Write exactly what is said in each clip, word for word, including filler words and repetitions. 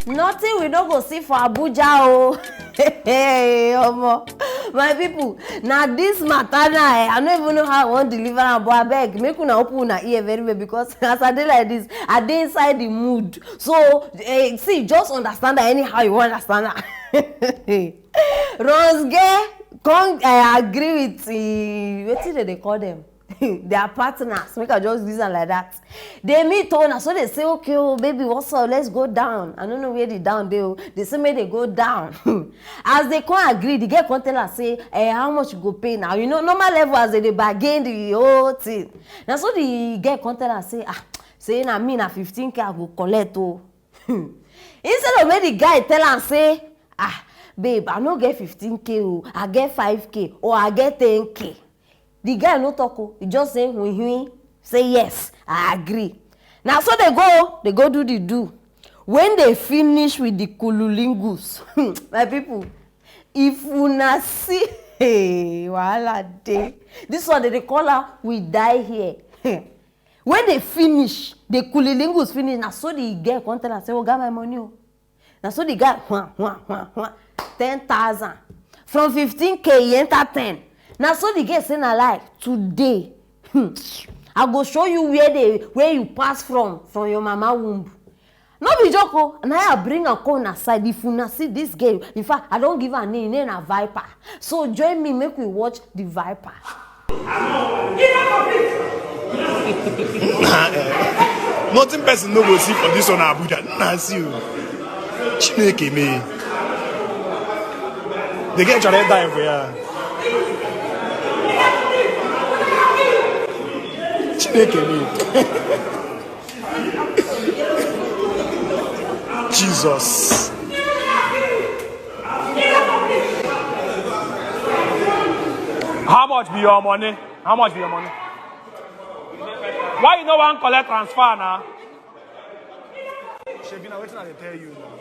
Nothing we no go see for Abuja o. Hey, omo, my people, na this matter na, eh, I no even know how I wan deliver am, but abeg, make una open una ear very well, because as I dey like this, I dey inside the mood. So, eh, see, just understand am anyhow you wan understand am. Rose girl come, eh, agree with, eh, wetin dem dey call dem? Their partners, make I just use am like that. They meet o, na so they say, "Okay o, baby, what's up? Let's go down." I no know where the down dey o. They say make they go down. As they come agree, the girl come tell her say, "Eh, how much you go pay now?" You know, normal level, as they dey bargain the whole thing. Na so the girl come tell her say, "Ah, say na me, na fifteen K I go collect o." Instead of make the guy tell am say, "Ah, babe, I no get fifteen K o, I get five K or I get ten K." The guy no talk o, he just say, "Hui, hui," say, "Yes, I agree." Na so they go, they go do the do. When they finish with the cunnilingus, my people, if una see, hey, wahala dey. This one, they dey call am, "We die here." When they finish, the cunnilingus finish, na so the girl come tell am say, "Oga, my money o." Na so the guy, wham, wham, wham, wham, ten thousand. From fifteen K, he enter ten. Na so the girl say, "Na lie, today, hmm, I go show you where they, where you pass from, from your mama womb." No be joke o. Na I bring am come una side. If una see this girl, in fact, I don give her name, name na Viper. So join me, make we watch the Viper. Nothing person no go see for this one, Abuja. Na see you. Chineke me. They get try die for ya. Chineke me. Jesus. How much be your money? How much be your money? Why you no wan collect transfer now? Shebi, na wetin I dey tell you now.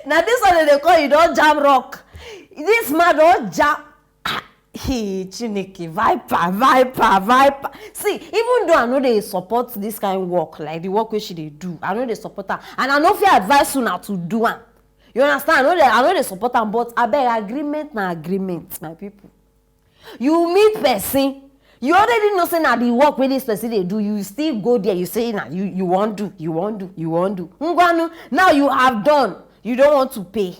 Na this one dem dey call, you don jam rock. This man don jam. Ah, hey, Chineke, Viper, Viper, Viper. See, even though I no dey support this kind work, like the work wey she dey do, I no dey support am, and I no fit advise una to do am. You understand? I no dey, I no dey support am, but abeg, agreement na agreement, my people. You meet person, you already know say na the work wey this person dey do, you still go there, you say na you, you wan do, you wan do, you wan do. Ngwanu, now you have done, you don't want to pay.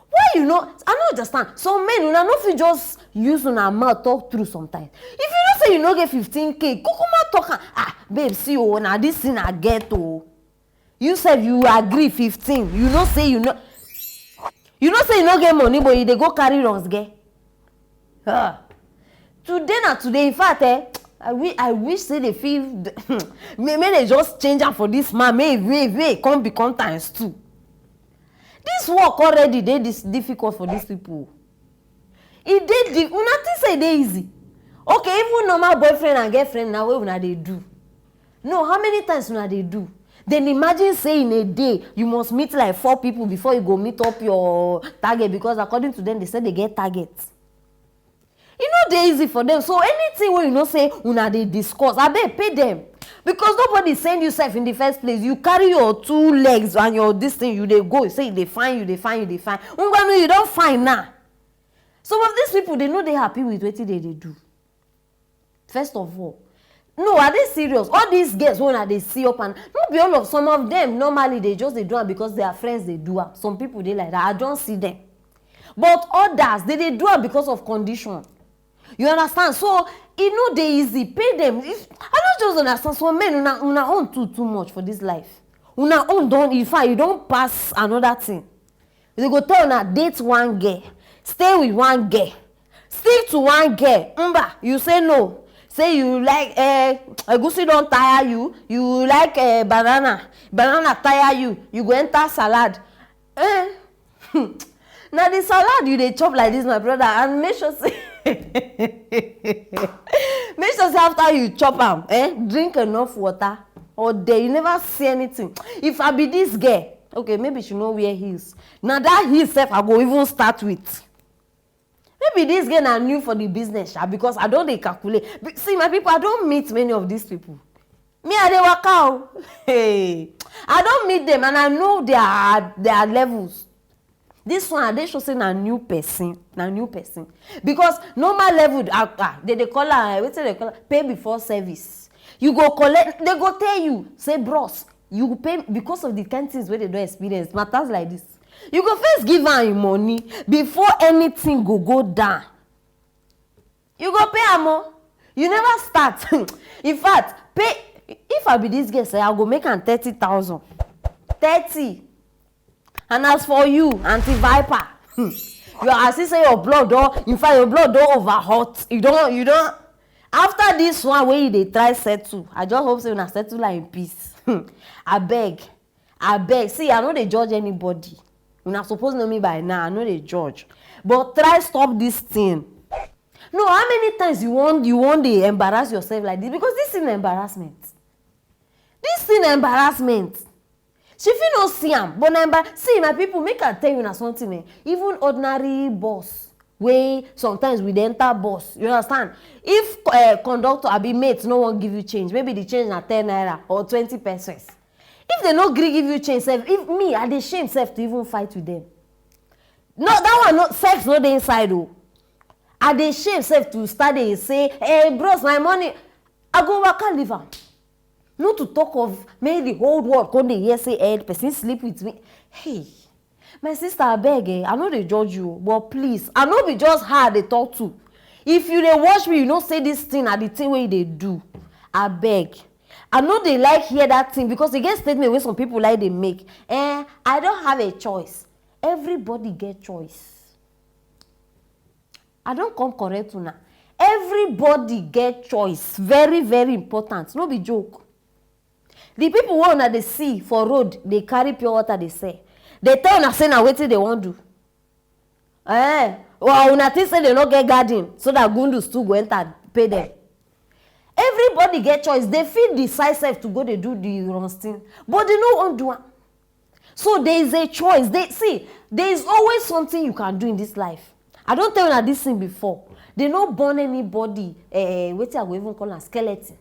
Why you no? I no understand. Some men, una no fit just use una mouth talk through sometimes. If you know say you no get fifteen K, kukuma talk am. "Ah, babe, see o, na this thing I get o." You sef, you agree fifteen. You know say you no, you know say you no get money, but you dey go carry runs, girl. Ah. Today na today. In fact, eh, I wi-, I wish say they feel, may, may they just change am for this man. May, may, may come become times two. This work already dey this difficult for these people. E dey di-, una think say e dey easy? Okay, even normal boyfriend and girlfriend na wey una dey do. No, how many times una dey do? Then imagine say in a day you must meet like four people before you go meet up your target, because according to them, they say they get target. E no dey easy for them. So anything wey you know say una dey discuss, abeg, pay them. Because nobody send you sef in the first place. You carry your two legs and your this thing, you dey go, say you dey fine, you dey fine, you dey fine. Ngwanu, you don fine now. Some of these people, they no dey happy with wetin they dey do. First of all, no, are they serious? All these girls wey una dey see up and, no be all of, some of them normally they just dey do am because their friends dey do am. Some people dey like that. I don see them. But others, they dey do am because of condition. You understand? So e no dey easy. Pay them. If, I no just understand. Some men, una, una own too, too much for this life. Una own don, in fact, you don pass another thing. They go tell una, date one girl, stay with one girl, stick to one girl. Mba, you say no. Say you like, eh, egusi don tire you. You like, eh, banana. Banana tire you. You go enter salad. Eh? Na the salad you dey chop like this, my brother, and make sure say, make sure say after you chop am, eh, drink enough water. Or there, you never see anything. If I be this girl, okay, maybe she no wear heels. Na that heel sef I go even start with. Be this girl na new for the business sha, because I don dey calculate. Be- see, my people, I don meet many of these people. Me, I dey waka o. Hey, I don meet them and I know their their levels. This one, I dey sure say na new person, na new person, because normal level, ah, ah, they dey call am, eh, wetin they call am, pay before service. You go collect, they go tell you say, "Bros, you go pay," because of the kind things wey they don experience, matters like this. You go first give am im money before anything go go down. You go pay am o. You never start. In fact, pay, if I be this girl, say I go make am thirty thousand. Thirty. And as for you, Auntie Viper, hmm, you are, I see say your blood don, in fact, your blood don over hot. You don, you don, after this one wey you dey try settle, I just hope say una settle am in peace. Hmm. Abeg, abeg, see, I no dey judge anybody. Una suppose know me by now, I no dey judge. But try stop this thing. No, how many times you wan, you wan dey embarrass yourself like this? Because this thing na embarrassment. This thing na embarrassment. She fit no see am, but na embar-, see, my people, make I tell you na something, eh. Even ordinary bus wey sometimes we dey enter bus, you understand? If, eh, conductor abi mate no wan give you change, maybe the change na ten naira or twenty pesewas. If they no gree give you change sef, if me, I dey shame sef to even fight with them. No, that one, no, sex no dey inside o. I dey shame sef to start dey say, "Hey, bros, my money." I go waka leave am. Not to talk of make the whole world come dey hear say, "Eh, person sleep with me." Hey, my sister, abeg, eh, I no dey judge you, but please, I no be just her I dey talk to. If you dey watch me, you know say this thing na the thing wey you dey do. Abeg, I no dey like hear that thing, because e get statement wey some people like dey make. Eh, I don't have a choice. Everybody get choice. I don come correct una. Everybody get choice. Very, very important. No be joke. The people wey una dey see for road dey carry pure water dey sell, dey tell una say na wetin they wan do. Eh, well, una think say they no get garden so that gundus too go enter pay them. Everybody get choice. They fit decide sef to go dey do the wrong thing, but they no wan do am. So there is a choice. They, see, there is always something you can do in this life. I don tell una this thing before. They no born anybody, eh, wetin I go even call am, skeleton.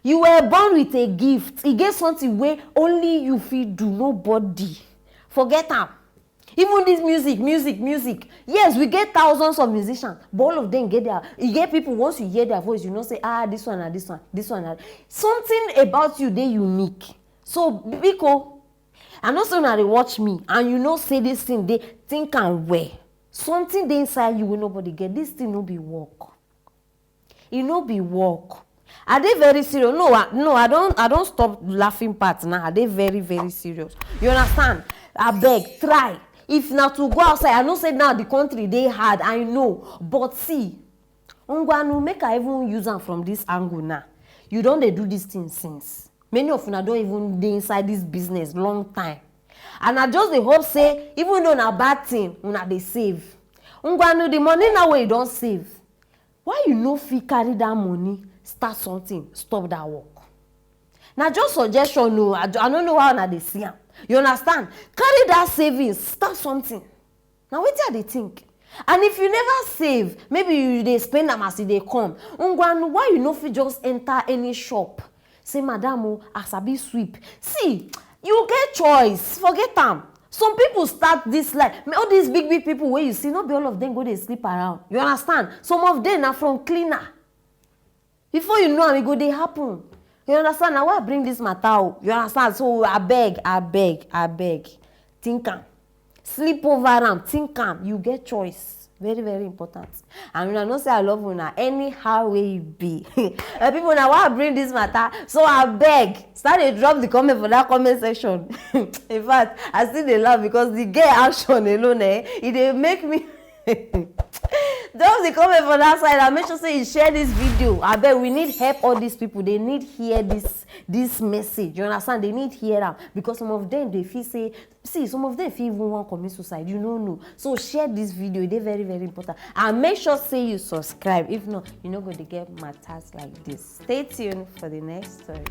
You were born with a gift. E get something wey only you fit do, nobody. Forget am. Even this music, music, music. Yes, we get thousands of musicians, but all of them get their, you get people, once you hear their voice, you know say, "Ah, this one na this one, this one na," something about you dey unique. So, biko, I know say una dey watch me, and you know say this thing dey, think am well. Something dey inside you wey nobody get. This thing no be work. E no be work. I dey very serious. No, I, no, I don, I don stop laughing part now. I dey very, very serious. You understand? Abeg, try. If na to go outside, I know say now the country dey hard, I know. But see, ngwanu, make I even use am from this angle now. You don dey do this thing since. Many of una don even dey inside this business long time. And I just dey hope say, even though na bad thing, una dey save. Ngwanu, the money now wey you don save, why you no fit carry that money, start something, stop that work? Na just suggestion o. I, I no know how una dey see am. You understand? Carry that savings, start something. Na wetin I dey think. And if you never save, maybe you dey spend am as e dey come. Ngwanu, why you no fit just enter any shop? Say, "Madam o, I sabi sweep." See, you get choice. Forget am. Some people start this life. All these big, big people wey you see, no be all of them go dey sleep around. You understand? Some of them na from cleaner. Before you know am, e go dey happen. You understand? Na why I bring this matter o. You understand? So abeg, abeg, abeg, think am. Sleep over am, think am. You get choice. Very, very important. And una know say I love una anyhow wey e be. Eh, people, na why I bring this matter. So abeg, start dey drop the comment for that comment section. In fact, I still dey laugh because the girl action alone, eh, e dey make me drop the comment for that side and make sure say you share this video. Abeg, we need help all these people. They need hear this, this message. You understand? They need hear am, because some of them dey feel say, see, some of them fit even wan commit suicide. You no know. So share this video. E dey very, very important. And make sure say you subscribe. If not, you no go dey get matters like this. Stay tuned for the next story.